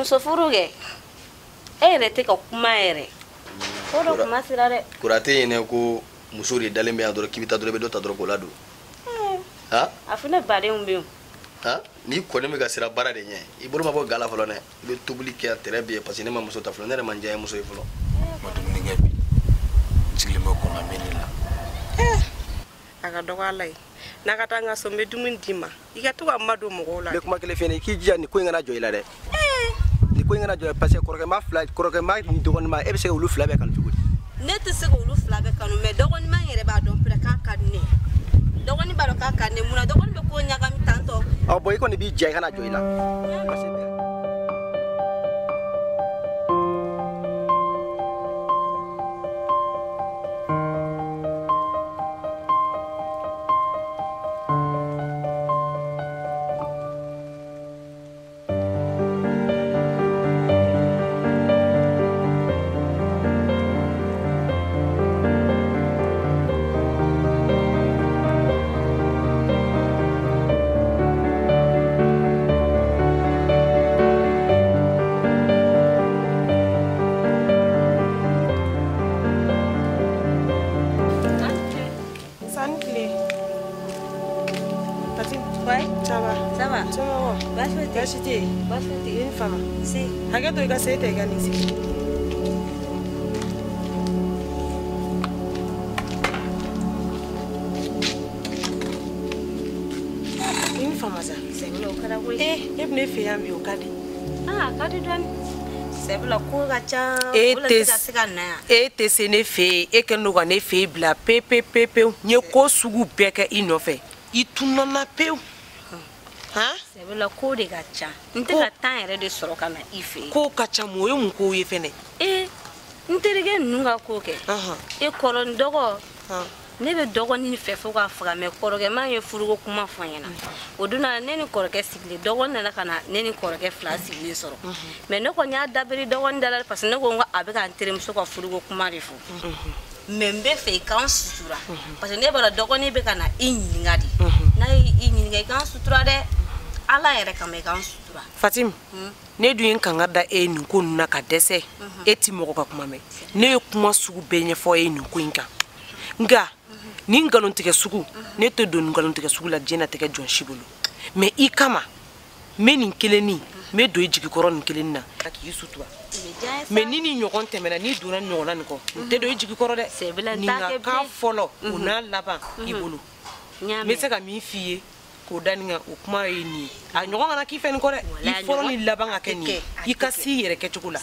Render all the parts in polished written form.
Muso furu kɛ e yɛrɛ tɛ ka kuma yɛrɛ ko dɔ kuma sera dɛ Kurate ɲinɛ ko muso de dalen bɛ yan dɔrɔn k'i bɛ taa dɔrɔn i bɛ dɔ ta dɔrɔn k'o ladon a fana badenw bɛ yen n'i kɔni bɛ ka siran baara de ɲɛ i bolo ma bɔ ga la fɔlɔ dɛ i bɛ tobili kɛ tɛrɛ bɛ yen parce que ne ma muso ta fɔlɔ ne yɛrɛ ma n diya ye muso ye fɔlɔ ma dumuni kɛ bi n sigilen bɛ kɔnɔ mɛnni la a ka dɔgɔ Ala ye n'a ka taa n ka so n bɛ dumuni d'i ma i ka to ka madon mɔgɔw la n bɛ kuma kelen f'i ɲɛna i k'i jija nin ko in kana jɔ i la dɛ nin ko in kana jɔ parce que kɔrɔkɛma fila kɔrɔkɛma ni dɔgɔninma e bɛ se ka olu fila bɛɛ kanu cogo di ne tɛ se k'olu fila bɛɛ kanu mais dɔgɔninma yɛrɛ b'a dɔn pɛrɛ k'a ka di ne ye dɔgɔnin b'a dɔn k'a ka di ne ye munna dɔgɔnin bɛ ko ɲagami tantɔ ɔ bon i kɔni b'i jija i kana jɔ i la parce que Hakɛ to i ka se tɛ i ka nin sigi. I ni fama sa. Sɛbila o kɛra koyi. E bɛ ne fɛ yan bi o ka di. A ka di dɔɔni. Sɛbila ko ka ca. O la tɛ ka se ka na yan. E tɛ se ne fɛ yen e kɛlen don ka ne fɛ yen bila pe pe pe pewu. N ye ko sugu bɛɛ kɛ i nɔfɛ. I tununna pewu. Sɛbila ko de ka ca n tɛ ka temps yɛrɛ de sɔrɔ ka na i fɛ yen. Ko ka ca mun o ye mun kow ye fɛnɛ. N terikɛ ninnu ka ko kɛ. E kɔrɔ n dɔgɔ ne bɛ dɔgɔnin fɛ fo k'a faga mais kɔrɔkɛma ye furuko kuma fɔ n ɲɛna o don na ne ni kɔrɔkɛ sigilen dɔgɔnin nana ka na ne ni kɔrɔkɛ fila sigilen sɔrɔ mais ne kɔni y'a dabiri dɔgɔnin da la parce que ne ko n ko a bɛ ka n terimuso ka furuko kuma de fɔ. Mais n bɛ fɛ i k'an sutura parce que ne b'a dɔn dɔgɔnin bɛ ka na i ɲininka de n'a ye i ɲininka i k'an sutura dɛ Ala yɛrɛ kama i k'an sutura. Fatim ne dun ye n kanga da e nin ko ninnu na ka dɛsɛ e ti mɔgɔ ka kuma mɛn ne ye kuma sugu bɛɛ ɲɛfɔ e nin ko in kan nka nin nkalontigɛ sugu ne tɛ don nkalontigɛ sugu la diɲɛlatigɛ jɔn si bolo mais i kama n bɛ nin kelennin n bɛ don i jigikɔrɔ nin kelennin na k'i sutura. Mais ni ni ɲɔgɔn tɛmɛna n'i donna ɲɔgɔn na nin kɔ n tɛ don i jigi kɔrɔ dɛ nin ka kan fɔlɔ o n'a laban i bolo n bɛ se ka min f'i ye k'o da nin kan o kuma ye nin ye a ɲɔgɔn kana k'i fɛ nin kɔ dɛ i fɔlɔ ni laban ka kɛ nin ye i ka s'i yɛrɛ kɛcogo la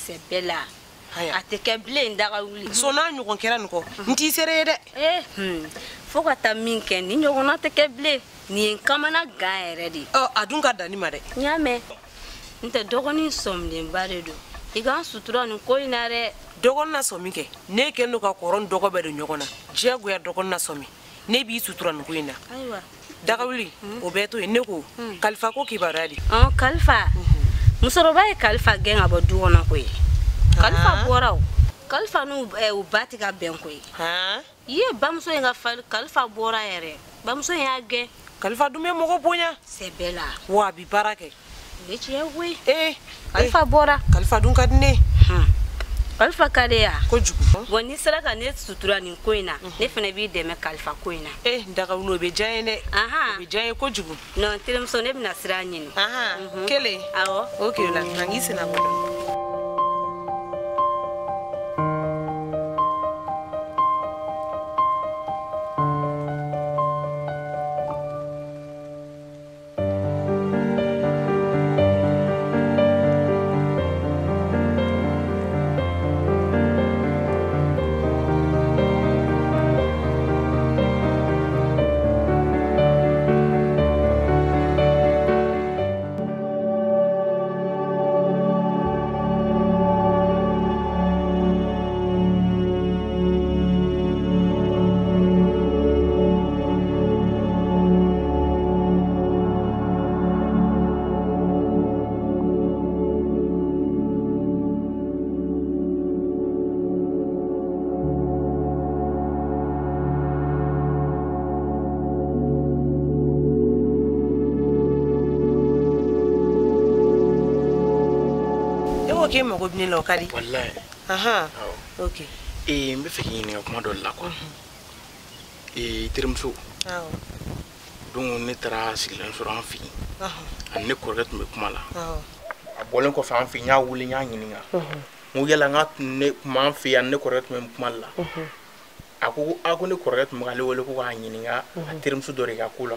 a tɛ kɛ bilen daga wuli so n'a ɲɔgɔn kɛra nin kɔ n t'i seere ye dɛ fo ka taa min kɛ nin ɲɔgɔnna tɛ kɛ bilen nin ye n kamana gan yɛrɛ de ye a dun ka dan nin ma dɛ n y'a mɛn n tɛ dɔgɔnin sɔminenba de don i k'an sutura nin ko in na dɛ dɔgɔnin na sɔmi kɛ ne kɛlen don ka kɔrɔ ni dɔgɔ bɛɛ don ɲɔgɔn na diyagoya dɔgɔnin na sɔmi ne b'i sutura nin ko in na ayiwa dagawuli o bɛɛ to yen ne ko kalifa ko kibaruya de kalifa musokɔrɔba ye kalifa gɛn ka bɔ du kɔnɔ koyi kalifa bɔra o kalifa n'u u ba tɛ ka bɛn koyi i ye bamuso in ka fali kalifa bɔra yɛrɛ bamuso in y'a gɛn kalifa dun bɛ mɔgɔ bonya sɛbɛ la wa a bɛ baara kɛ o ye tiɲɛ koyi kalifa bɔra kalifa dun ka di ne kalifa ka di ya kojugu bon n'i sera ka ne sutura nin ko in na ne fana b'i dɛmɛ kalifa ko in na dagawuli o bɛ diya n ye dɛ o bɛ diya n ye kojugu non n terimuso ne bɛna sira ɲini kelen awɔ ok o la na n k'i senna bɔ. ko k'e mago bɛ ne la o ka di. Walayi. Ahan. Ok. N bɛ fɛ k'i ɲininka kuma dɔ de la quoi. I terimuso. Awɔ. Donc ne taara sigilen sɔrɔ an fɛ yen. Ani ne kɔrɔkɛ tun bɛ kuma la. Awɔ. A bɔlen kɔfɛ an fɛ yen n y'a wele n y'a ɲininka. N ko yala n k'a tun ne kun b'an fɛ yan ne kɔrɔkɛ tun bɛ kuma la. A ko ne kɔrɔkɛ tun bɛ k'ale wele ko k'a ɲininka a terimuso dɔ de ka ko la.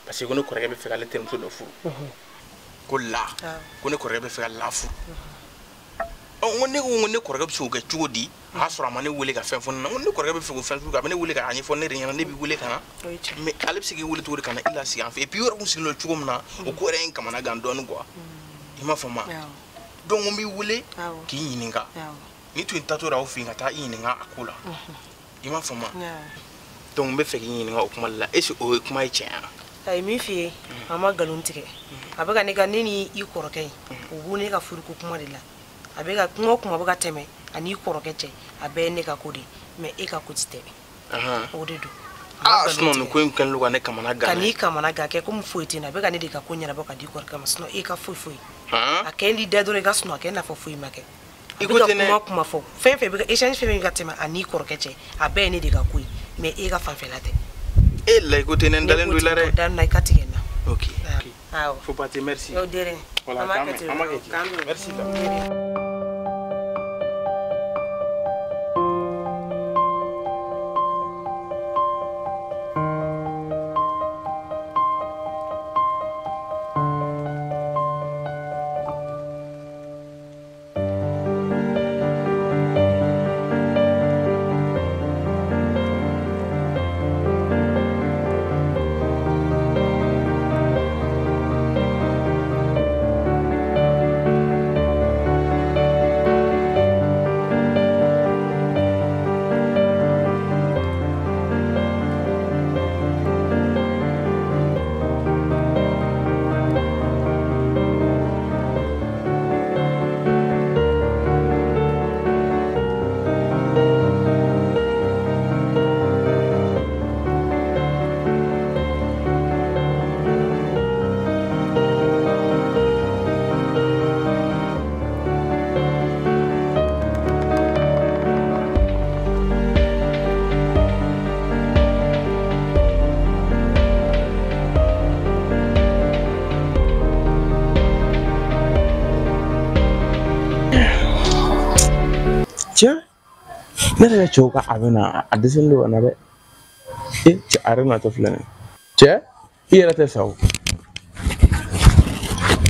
Parce que ko ne kɔrɔkɛ bɛ fɛ k'ale terimuso dɔ furu. Ko la ko ne kɔrɔkɛ bɛ fɛ ka la furu. N ko ne ko ne kɔrɔkɛ bɛ se k'o kɛ cogo di? A y'a sɔrɔ a ma ne wele ka fɛn fɔ ne ɲɛna. N ko ne kɔrɔkɛ bɛ fɛ k'o fɛn sugu kɛ, a bɛ ne wele k'a ɲɛfɔ ne de ɲɛna, ne b'i wele ka na. Mais ale bɛ se k'i wele cogo di ka na i lasigi an fɛ? Et puis i yɛrɛ kun sigilen don cogo min na, o ko yɛrɛ ye n kamana gan dɔɔnin quoi. I m'a faamu wa? Donc n b'i wele k'i ɲininka. Ni tun taatɔ la aw fɛ yen ka taa i ɲininka a ko la. I m'a faamu wa? Donc n bɛ fɛ k'i ɲininka o kuma de la. Est ce que o ye kuma ye tiɲɛ ye wa? A ye min f'i ye, a ma nkalon tigɛ. A bɛ ka ne ka ne ni i kɔrɔkɛ in, o b'u ne ka furuko kuma de la. A bɛ ka kuma o kuma bɛ ka tɛmɛ ani i kɔrɔkɛ cɛ, a bɛɛ ye ne ka ko de ye. Mais e ka ko ti tɛ. O de don. Ah, sinon nin ko in kɛlen don ka ne kamana gan. Ka n'i kamana gan kɛ komi foyi tɛ n na. A bɛ ka ne de ka ko ɲɛnabɔ ka di i kɔrɔkɛ ma. Sinon e ka foyi foyi. A kɛ da dɔrɔn i ka sunɔgɔ a kɛ i n'a fɔ foyi ma kɛ. I ko ten dɛ. Kuma kuma fɔ fɛn fɛn bɛ ka échange fɛn fɛn bɛ ka tɛmɛ ani i kɔrɔkɛ cɛ, a bɛɛ ye ne de ka ko ye. Mais e ka fanfɛla tɛ. E la i ko ten dɛ, n dalen don i la dɛ. Da i ka tigɛ n na. Ok. Awɔ. Faut pas te merci. O diyara n ye. Voilà, An b'a kɛ ten. an b'a kɛ ten. Merci la. Tiens, ne yɛrɛ cɛw ka a bɛ na a dɛsɛlen don ka na dɛ. E cɛ a yɛrɛ natɔ filɛ nin ye. Cɛ i yɛrɛ tɛ sa o.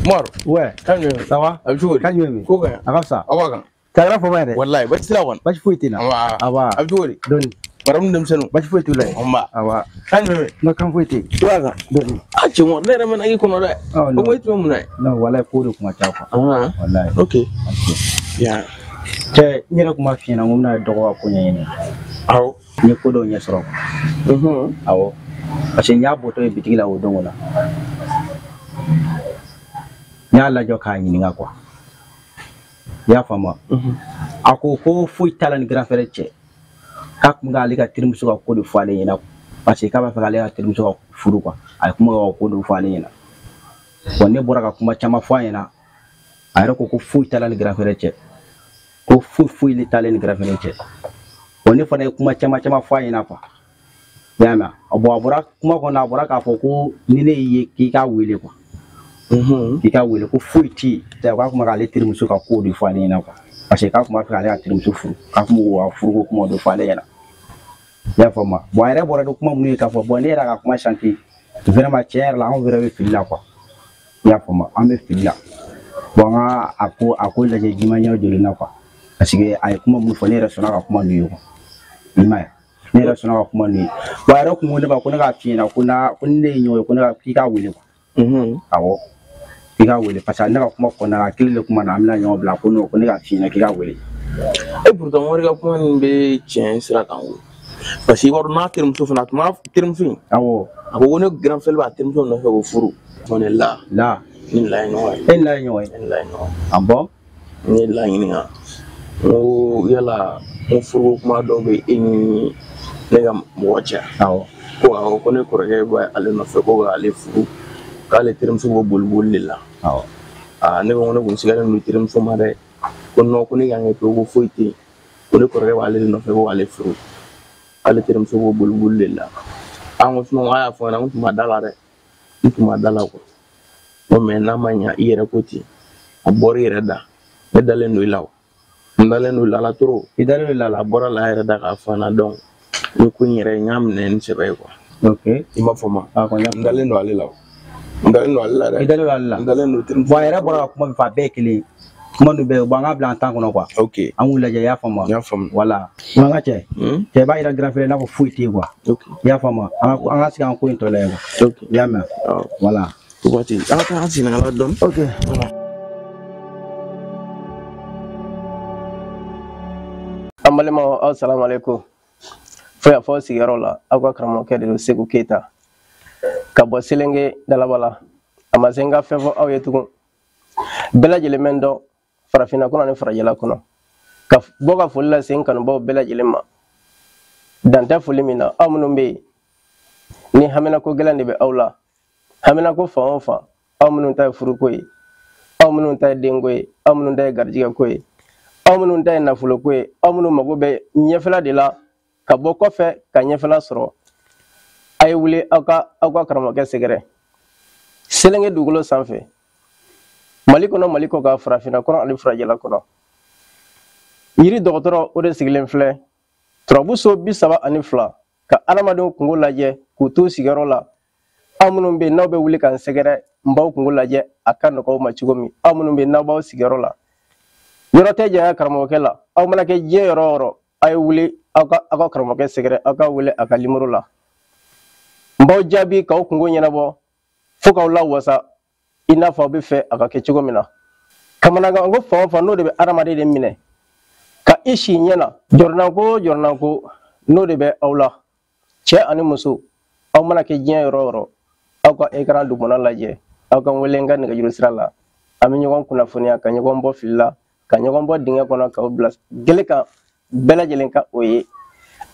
Umaru. Ouais. Kan jumɛn? Ça va? A bɛ cogo di? Kan jumɛn bɛ? Ko ka ɲi. A ka fisa. Aw b'a kan. Ka kɛra fama ye dɛ. Walayi basi t'i la kɔni. Basi foyi tɛ n na. Nba. Aba. A bɛ cogo di? Dɔɔni. Maramu denmisɛnninw. Basi foyi t'u la yen. Nba. Aba. Kan jumɛn bɛ? Non, kan foyi tɛ yen. I b'a kan. Dɔɔni. A cɛ Umaru ne yɛrɛ mɛna k'i kɔnɔ dɛ. Oh, non. O ko e tun bɛ mun na ye? Non, walayi ko de kun ka ca quoi. Ah. Walayi. Ok. Bien. Cɛ n yɛrɛ kun b'a f'i ɲɛna n ko n bɛna dɔgɔ ka ko ɲɛɲini. Awɔ. N ye ko dɔw ɲɛ sɔrɔ. Awɔ. Parce que n y'a bɔtɔ ye bitigi la o don o la. N y'a lajɔ k'a ɲininka quoi. I y'a faamu wa? A ko ko foyi t'a la ni grand frère cɛ. K'a kun k'ale ka terimuso ka ko de fɔ ale ɲɛna. Parce que k'a b'a fɛ k'ale ka terimuso ka furu quoi. A ye kuma ka ko de fɔ ale ɲɛna. Bon ne bɔra ka kuma caman fɔ a ɲɛna. A yɛrɛ ko ko foyi t'a la ni grand frère cɛ. Ko foyi foyi de t'ale ni grand frère cɛ. Bon ne fana ye kuma caman caman fɔ a ɲɛna quoi. I y'a mɛn? Bon a bɔra kuma kɔnɔ a bɔra k'a fɔ ko ni ne y'i ye k'i k'a wele quoi. K'i k'a wele ko foyi tɛ yen. K'a kun bɛ k'ale terimuso ka kow de fɔ ale ɲɛna quoi. Parce que k'a kun b'a fɛ k'ale ka terimuso furu. K'a kun b'o ka furuko kumaw de fɔ ale ɲɛna. I y'a faamu wa? Bon a yɛrɛ bɔra ni kuma minnu ye k'a fɔ bon ne yɛrɛ ka kuma chanter vraiment tiɲɛ yɛrɛ la anw yɛrɛ bɛ fili la quoi. I y'a faamu wa? An bɛ fili la. Bon an ka a ko lajɛ jima ɲɛ joli na quoi. Parce que a ye kuma minnu fɔ ne yɛrɛ sɔnna ka kuma ninnu ye quoi. I m'a ye? Ne yɛrɛ sɔnna ka kuma ninnu ye. Bon a yɛrɛ kun ko ne ma ko ne k'a f'i ɲɛna ko n'a ko ni ne ye ɲɔgɔn ye ko ne ka k'i k'a wele quoi. Awɔ. K'i k'a wele parce que ne ka kuma kɔnɔna la a kelen de kuma na an bɛna ɲɔgɔn bila ko non ko ne k'a f'i ɲɛna k'i k'a wele. E pourtant Umaru ka kuma nin bɛ tiɲɛ sira kan o. Parce que i b'a dɔn n'a terimuso fana a tun b'a terimuso in. Awɔ. A ko ko ne grand frère b'a terimuso nɔfɛ k'o furu. Ko ne la. La. Ni la ye ɲɔgɔn ye. E ni la ye ɲɔgɔn ye. Ne ni la ye ɲɔgɔn ye. Ah bon? Ne ye la ɲininka. N ko yala n ko furuko kuma dɔw bɛ e ni ne ka mɔgɔ cɛ. Awɔ. Ko awɔ ko ne kɔrɔkɛ bɛ ale nɔfɛ ko k'ale furu k'ale terimuso b'o boli boli de la. Awɔ. Aa ne ko ne kun sigalen don terimuso ma dɛ. Ko non, ko ne kan kɛ to, ko foyi tɛ yen. Ko ne kɔrɔkɛ b'ale de nɔfɛ, ko k'ale furu. Ale terimuso b'o boliboli de la. An ko sinon a y'a fɔ n ɲɛna, n tun ma da la dɛ. N tun ma da la quoi. Ko mais n'a ma ɲa i yɛrɛ ko ten, a bɔra i yɛrɛ da. Ne dalen don i la o. N dalen don i la trop. I dalen don i la. A bɔra la yɛrɛ da k'a fɔ n ɲɛna donc ni ko in yɛrɛ n y'a minɛ ni sɛbɛ ye quoi. Ok. I m'a fɔ ma. A kɔni y'a N dalen don ale la o. N dalen don ale la dɛ. I dalen don ale la. N dalen don terimuso. Bon, a yɛrɛ bɔra ka kuma min fɔ a bɛɛ ye kelen ye. Kuma ninnu bɛɛ, bon, an k'a bila an tan kɔnɔ quoi. Ok. An k'u lajɛ, i y'a faamu wa? N y'a faamu. Voilà. Bon, an ka cɛ. Cɛ b'a yira grand frère i n'a fɔ foyi tɛ yen quoi. Ok. I y'a faamu wa? An ka sigi an ko in tɔ lajɛ quoi. Ok. I y'a mɛn? Awɔ. Voilà. O waati an ka taa an sigi an ka dɔɔni. Ok. An balimaw, aw salamu aleykum. Fo yan fɔ sigiyɔrɔ la, aw ka karamɔgɔkɛ de don, Segu Keyita, ka bɔ Selenge Dalaba la. A ma se n ka fɛn fɔ aw ye tugun. Bɛɛ lajɛlen bɛ n dɔn farafinna kɔnɔ ani farajɛla kɔnɔ. Ka bɔ ka foli lase n kanubaw bɛɛ lajɛlen ma. Dan tɛ foli min na, aw minnu bɛ yen ni haminako gɛlɛn de bɛ aw la, haminako fan o fan, aw minnu ta ye furuko ye, aw minnu ta ye denko ye, aw minnu ta ye garijɛgɛko ye, aw minnu ta ye nafoloko ye, aw minnu mago bɛ ɲɛfɛla de la ka bɔ kɔfɛ ka ɲɛfɛla sɔrɔ, a ye wuli aw ka karamɔgɔkɛ sɛgɛrɛ Selenge dugukolo sanfɛ, Mali kɔnɔ, Mali kɔ kan, farafinna kɔnɔ ani farajɛla kɔnɔ. Yiri dɔgɔtɔrɔ o de sigilen filɛ turabu so 32 ka adamadenw kungo lajɛ k'u t'u sigiyɔrɔ la. Aw minnu bɛ yen n'aw bɛ wuli ka n sɛgɛrɛ, n b'aw kungo lajɛ a ka nɔgɔ aw ma cogo min. Aw minnu bɛ yen n'aw b'aw sigiyɔrɔ la, yɔrɔ tɛ janya karamɔgɔkɛ la. Aw mana kɛ diɲɛ yɔrɔ o yɔrɔ, a ye wuli aw ka karamɔgɔkɛ sɛgɛrɛ, aw ka wele a ka nimoro la. N b'aw jaabi k'aw kungo ɲɛnabɔ fo k'aw lawasa i n'a fɔ aw bɛ fɛ a ka kɛ cogo min na. Kamanagan ko fan o fan n'o de bɛ adamaden de minɛ ka i si ɲɛ na, jɔrɔnanko o jɔrɔnanko n'o de bɛ aw la, cɛ ani muso, aw mana kɛ diɲɛ yɔrɔ o yɔrɔ, aw ka écran dugumana lajɛ, aw ka n wele n ka nɛgɛjuru sira la. An bɛ ɲɔgɔn kunnafoniya ka ɲɔgɔn bɔ fili la, ka ɲɔgɔn bɔ dingɛ kɔnɔ, k'aw bila gele kan bɛɛ lajɛlen ka o ye.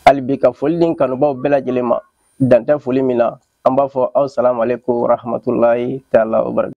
Hali bi ka foli di n kanubaw bɛɛ lajɛlen ma, dan tɛ foli min na. An b'a fɔ aw salamu aleykum rahmatulahi taala wa barakatuh.